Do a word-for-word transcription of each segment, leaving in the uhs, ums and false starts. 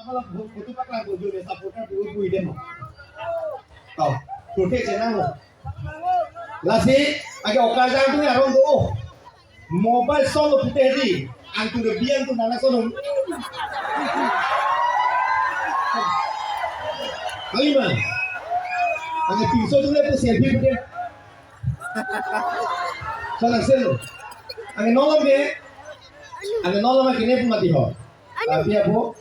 Photo paklang ko june supporter tu pu ide mo. Tau, protect channel mo. Lasi, ake okarjang tu arong do. Mobile solo pute di. Ang tu de biang tu nana solo. Kaliman. Ake pinso tu le tu selfie pute. Sana selo. Ake nolong ke. Ake nolong ke ne pu mati ho. Tapi apo?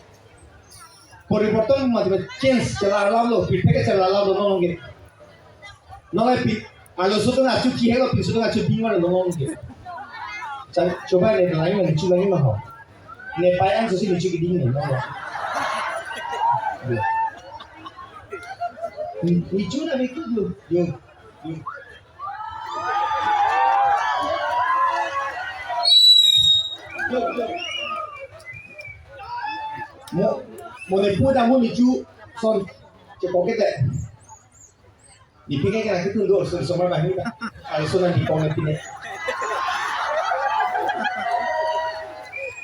Poriborton mati ba change chala alam lo, pithak chala alam lo nong ke. Nong pi, arloso atum achu chihek lo, pinso atum achu ding lo nong ke. Cha, choba ne lai ne chu lai ma ho. Ne pai an so si ne chu ding ne nong. Ni, ni chu na me ku lo. Yo. Yo. Yo, yo. Mo, mo ne pu da mo ni chu son che pocket de. Ni pinge ke na kitu do son somar ba ni ba. Arloso na di pong na pine.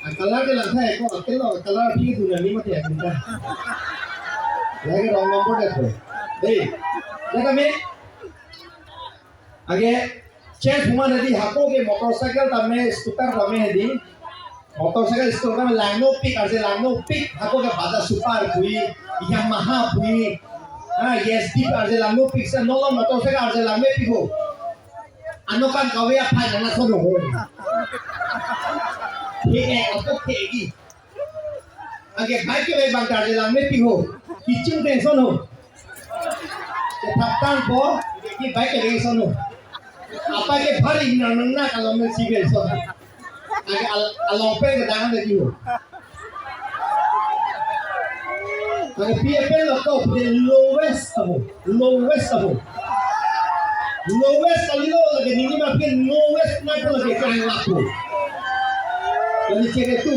Ang color ke lang thai ko, ang kelo color pi tu na ni mati ang ta. Lagi wrong number de ko. Dei. Jaga me. Ake, change human hedi hako ke motorcycle tame, scooter tame hedi. Motorcycle, scooter tame langno pik, arje langno pik, hako ke Bajaj Super pui, Yamaha pui. Ah, yes, di arje langno pik, sa nolo motorcycle arje langno pik ho. Ano kan kawe aphai nana sono ho. He, eh, ako ke gi. Ake bike ke bang arje langno pik ho. Kiching tension ho. Kethap tang po, ke bike ke bang sono. Apa ke bhari na nang na kalau men si bang sono. Ake al-, along pen ke dangan lagi ho. Ake P F L lo to the lowest abo, lowest abo. Lowest kali lo lagi minimum ke lowest na ko lagi kang laku. Lagi cek itu.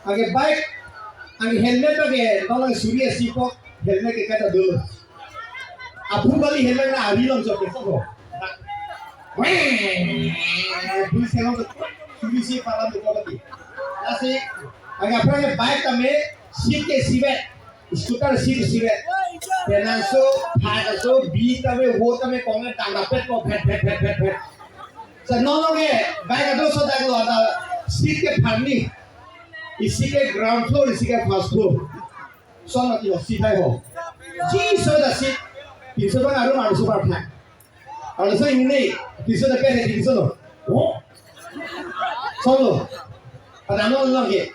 Ake bike, ake helmet ake, tolong suri asi po, helmet ke kata dulu. Apu kali helmet na ari long jok ke soko. Weh, police ke long suri si palam tu kau bati. Lasi, ake aphrang ke bike tame, seat ke sivet, scooter seat sivet. Penang so, phak so, bi tame, wo tame, kong tang dapet ko, phet, phet, phet, phet, phet. Sa nono ke, bike ado so dak lo, ada seat ke pharni. Isi ke ground floor, isi ke first floor. Son ati ho, seat hai ho. Ji so da seat. Pinso bang arum arum super thang. Arum so ini, pinso da pene pinso lo. Oh. Solo. Pada no lagi.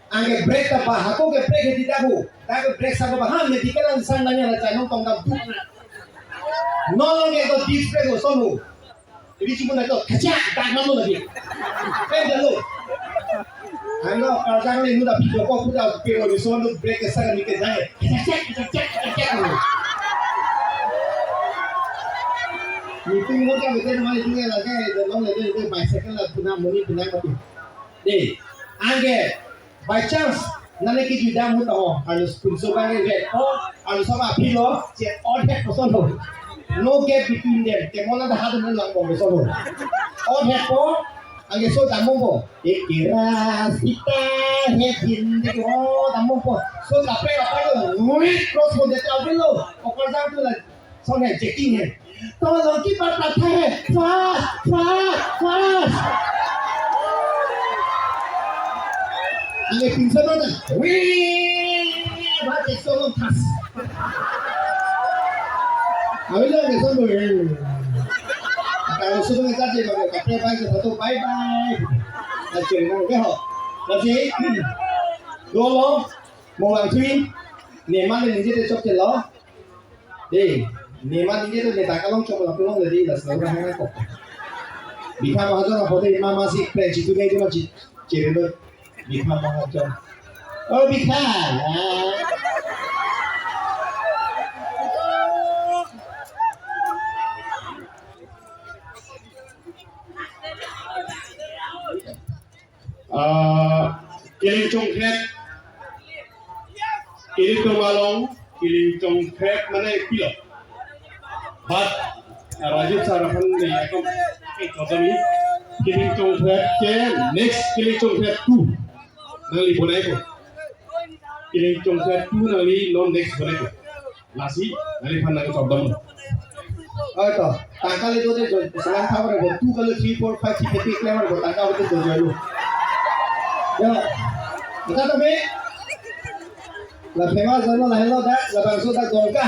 Angke brake ta ba hako ke brake di dahu. Dahu brake sa ba ha medical ang sang nanya na chanong tong dam tu. No lagi to disc brake lo solo. Ibi chimuna to, kachak, tak mamu lagi. Pen jalo. Ano, karjang ni nuda video ko kuda pero ni sono brake sa ni ke jai. Kachak, kachak, kachak. Ni tu mo ka bete mani tu la ka, de long le de bicycle la puna muni puna ka tu. De, angke By chance, nane kejui dam ahut ho, arlo pinso bang ke vet po, arloso aphi lo, che odd head person ho. No gap between them. Te mola da hadu lang bong person ho. Odd head po, angke so dam po. Ek rasta hai zindagi ho, dam po. So kape kape lo, wait, cross ho de ta lo. Okorjang tu la, so ne checking hai. Tolong kipat pathai hai. Fast, fast, fast. Angke pinso na. Wih, baca solo fast. Awi lo ke solo. Kalau sudah kita je bagai kape bye ke satu bye bye. Aceh mau ke ho. Lasi dolo mo lang thui. Neman ni je te chok ke lo. Dei, neman ningje tu neta kalong chok la pelong le dei, la selalu hang ko. Bikha Mahajon apo dei, mama si pen chitu dei, dei ma chi, chiri lo. Bikha Mahajon. Oh, Bikha. Ah, Kiling Chongkret, Kiling Tong Along, Kiling Chongkret mane pilo. But, ah, Rajiv sir aphan de yakom, eh, kotami, Kiling Chongkret ke next Kiling Chongkret two. Nangli bonai ko. Kiri chongse tu nangli non next break. Lasi, nangli phan nang chokdam. Oi to, tangka le do de jo, selang thaw re bo, tu kali three, four, five, six, eight, eleven, bo, tangka bo do jo lo. Ya, kita to me. La famous jono la helo da, labangso da Dongka.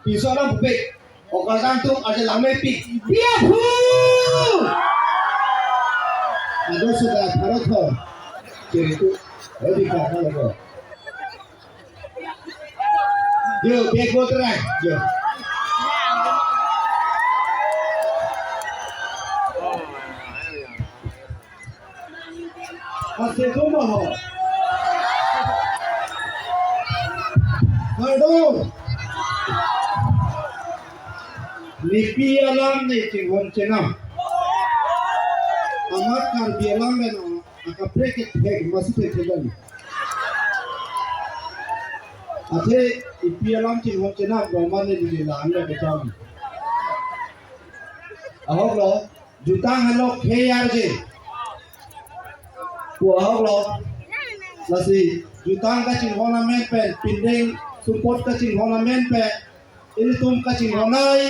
Piso na bupe. Okardang tum aje lame pi. Biaphu! Ado sudah tharo tho. Kiri tu. Odi ka tharo tho. Yo, bek bot rang. Yo. Ase koma ho. Kardom. Ne pi alam ne chinghon chenam. Amat Karbi alam pen akaprek kethek masi thek thek. Athe ipi alam chinghon chenam, roman ne dili lang le kecham. Ahok lo. Jutang henlo khei arje. Pu ahok lo. Lasi jutang kachinghon amen pen, pindeng sumpot kachinghon amen pen, ilitum kachinghon ai.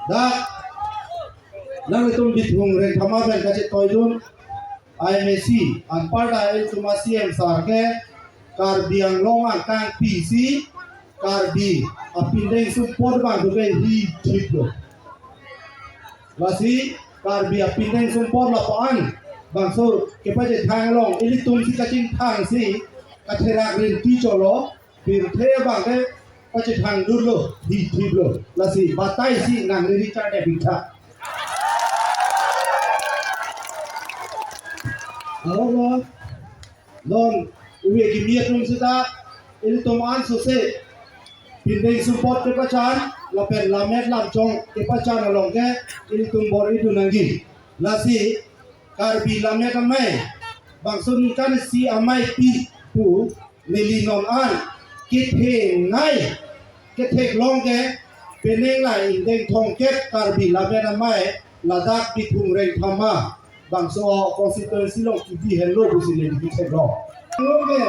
Dak, nanglitum Bithung Rengthama pen kachetoidun I M A C, anparta ilitum a C M sar ke, Karbi Anglong angkang pisi, Karbi apindeng sumpot abang do ke hi thip lo. Lasi Karbi apindeng sumpot lapu-an bangso kepachethang along ilitum si kachingthang si katherak rinti cholo, pirthe abang ke pachethang dun lo, hi thip lo. Lasi batai si nangli richard ya bingtha. Alo lo. Non, uwe kimi atum seta, ilitum ansose pindeng sumpot kepachan, lapen lammet lamchong kepachan along ke ilitum bor-idun nangji. Lasi Karbi Lammet Amei, bangso ningkan isi amei pi pu, neli non an kethenei, ketheklong ke penang la ingdeng thomkep Karbi Lammet Amei, ladak Bithung Rengthama bangso constituency along kebi henlo pusi neli ketheklong. Along ke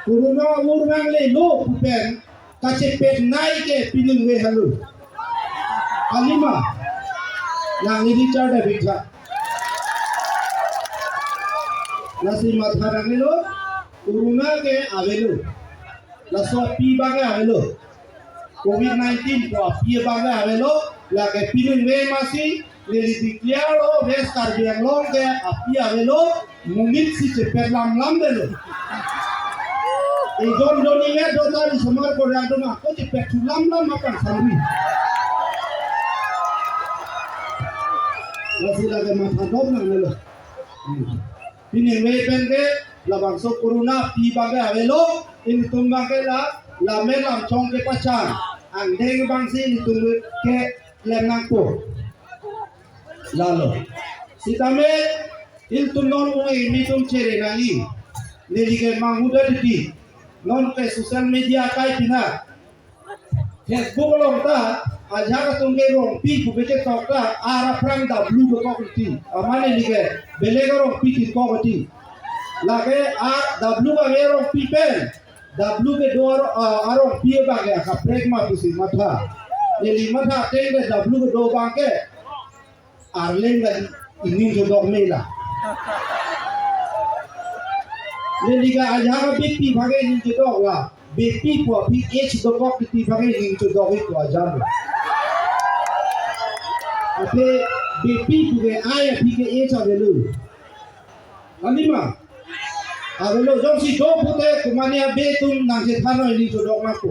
corona ur nanglelo pu pen kachepetnei ke piningve henlo. Kalima, nangli richard abingtha. Lasi matha nanglelo, corona ke avelo. Laso api abang ke avelo. Covid nineteen pu api abang ke avelo, lake piningve masi, neli declare lo, West Karbi Anglong ke api avelo, monit si chepet lam lam delo. Ejon doni nge dota di semar kodang doma, ko chepet thu lam lam apang sangri. Lasi lake matha dom nanglelo. Hmm. Piningve pen ke labangso corona api abang ke avelo, ilitum abang ke la, lammet lamchong kepachan, angdeng abang si ilitum keklem nangpo. Lalo. Sitame, ilitum non ung-e kimi atum chere nangji. Neli ke manghuda titi. Non ke social media akai pina. Facebook along ta, ajahak atum ke Rongpi pu kechetok ta, ar aphrang W dokok titi. Amat neli ke, belek a-Rongpi titkok titi. Lake ar W abang ke Rongpi pen. W kedo ar, ah, a-Rongpi abang ke akaprek ma pusi matha. Neli matha ateng ke W kedo abang ke Arleng ka ining chodok me la. Neli ka ajahak a-Beypi abang ke ining chodok la. Beypi pu aphi H dokok titi abang ke ining chodok ik pu ajahak. Athe Beypi pu ke I aphi ke H avelo. Kalima. Avelo jongsi do pute komatne abe atum nangchethan noi ining chodok nangpo.